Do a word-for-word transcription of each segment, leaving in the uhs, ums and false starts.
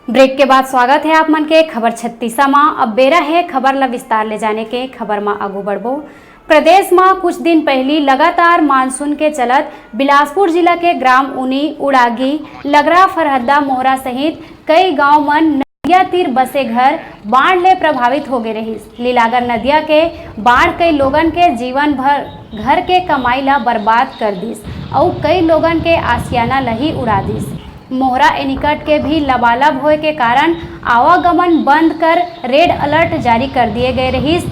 Break के बाद स्वागत हे आप मन के खबर छत्तीसा मा। अब बेरा हे खबर ला विस्तार ले जाने के। खबर मा आगू बढ़बो। प्रदेश मा कुछ दिन पहिली लगातार मानसून के चलत बिलासपुर जिला के ग्राम उनी, उड़ागी, लगरा, फरहद्दा, मोहरा सहित कई गांव मन नदिया तीर बसे घर बाढ़ ले प्रभावित हो गे रहिस। लीलागर नदिया के बाढ़ कई लोगन के जीवन भर घर के कमाई ला बर्बाद कर दिस अउ कई लोगन के आशियाना ल ही उड़ा दिस। मोहरा एनीकट के भी लबालब होए के कारण आवागमन बंद कर रेड अलर्ट जारी कर दिए गए रहिस।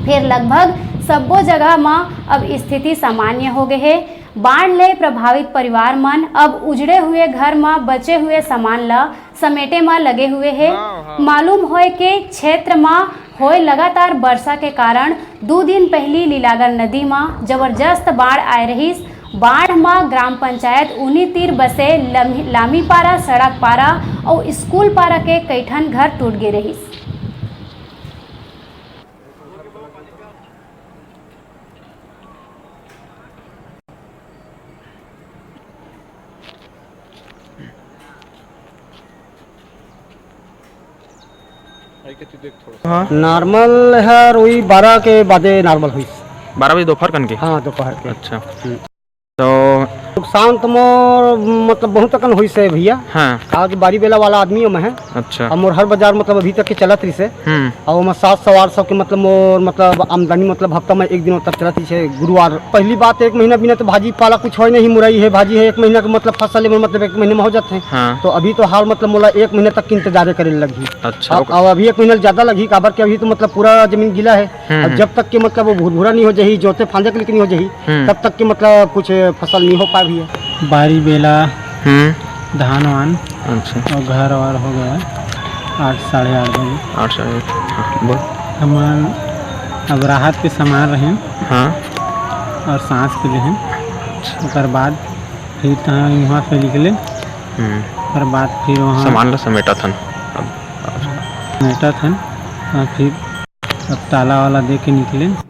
फेर लगभग सब्बो जगह म अब स्थिति सामान्य हो गए हे। बाढ़ ले प्रभावित परिवार मन अब उजड़े हुए घर म बचे हुए सामान ल समेटे म लगे हुए हे। हाँ, हाँ। मालूम होए के क्षेत्र म होए लगातार बरसा के कारण दू दिन पहिली लीलागर नदी म जबरदस्त बाढ़ आए रहिस। बाढ़ म ग्राम पंचायत उनी तीर बसे लमी-, लामीपारा, सड़कपारा अउ स्कूलपारा के कई ठन घर टूट गे रहिस। हाँ। नॉर्मल हर वही बारह के बादे नॉर्मल होइस। बारह बजे दोपहर कन के? हाँ, दोपहर के। अच्छा। हम्म। तो नुकसान तो मोर, मतलब, बहुत अकन होइस हे भैया। हाँ। काबर कि बारी बेला वाला आदमी हूँ मैं। अच्छा। अउ मोर हर बाजार, मतलब, अभी तक के चलत रहिस हे। हम्म। अउ ओमा सात सौ आठ सौ के, मतलब, मोर, मतलब, आमदनी, मतलब, हफ्ता में एक दिन, मतलब, चलत रहिस हे गुरुवार। पहली बात, एक महीना बिना तो भाजी पाला कुछ होय नहीं, मुरई हे, भाजी हे, एक महीना के, मतलब, फसल हे, मतलब, एक महीने में हो जाथे। हाँ। तो अभी तो हाल, मतलब, मोला एक महीना तक के इंतजारे करे लगही। अच्छा, अउ, ओकर अउ अभी एक महीना ज्यादा लगही, काबर कि अभी तो, मतलब, पूरा जमीन गीला हे। हम्म, अब हम्म। जब तक के, मतलब, वो भुरभुरा नहीं हो जाही, जोते फांदे के लिए नहीं हो जाही, हम्म। तब तक के, मतलब, कुछ फसल नहीं हो पाए भैया। बारी बेला हम्म। धान वान अच्छा। और घर वर हो गया आठ, साढ़े आठ बजे। आठ, साढ़े आठ, हाँ, बोल। हमन अब राहत के सामान रहेन हाँ। और सांस के लेहेन। अच्छा। ओकर बाद फिर तहाँ वहाँ से निकले। हम्म। ओकर बाद फिर वहाँ सामान ला समेटत हन। अब समेटत हन और फिर अब ताला वाला दे के निकले।